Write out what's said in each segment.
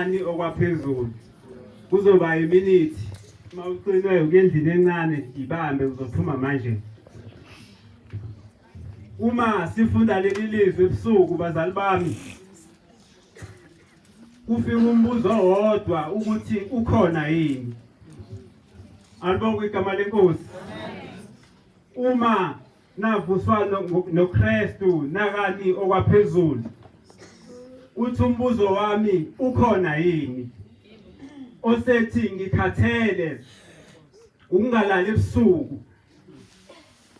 Nakani okwaphezulu. Kuzoba iminithi. Uma ucinwe ukuya endlini encane ibambe uzophuma manje. Uma sifunda leli lizwi ebusuku bazali bami kufika umbuzo owodwa ukuthi ukhona yini. Alibongwe igama lenkosi. Uma navuswa noKristu nakani okwaphezulu uthi umbuzo wami ukhona yini osethi ngikhathele ukungalali ebusuku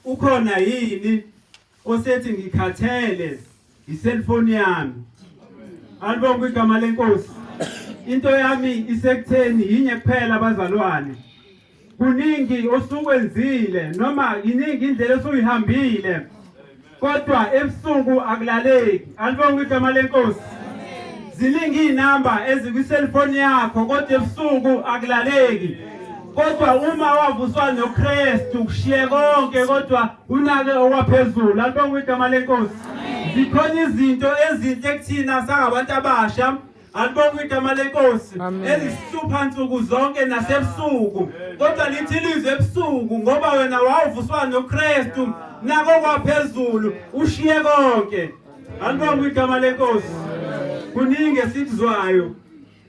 ukhona yini osethi ngikhathele iselfoni yami alibonke igama lenkosi into yami isekutheni yinye kuphela abazalwane kuningi osukwenzile noma iningi indlela osuyihambile kodwa ebusuku akulaleki alibonke igama lenkosi ziningi izinamba ezikwiselfoni yakho kodwa ebusuku akulaleki kodwa uma wavuswa noKristu kushiye konke kodwa unake okwaphezulu alibongwe igama lenkosi zikhona izinto ezinhle kuthina sangabantu abasha alibongwe igama lenkosi ezisihlupha nsuku zonke nasebusuku kodwa lithi ilizwe ebusuku ngoba wena wawuvuswa noKristu nako kwaphezulu ushiye konke alibongwe igama lenkosi kuningi esikuzwayo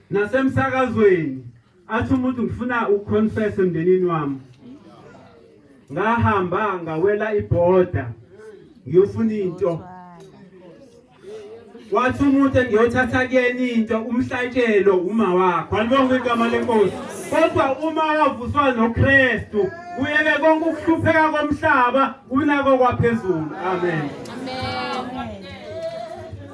nasemsakazweni athi umuntu ngifuna ukuconfess emndenini wami ngahamba ngawela ibhoda ngiyofuna into wathi umuntu engiyothatha kuyena into umhlatshelo uma wakho alibonge igama lenkosi kodwa uma wavuswa noKristu uyeke konke ukuhlupheka komhlaba unako kwaphezulu amen.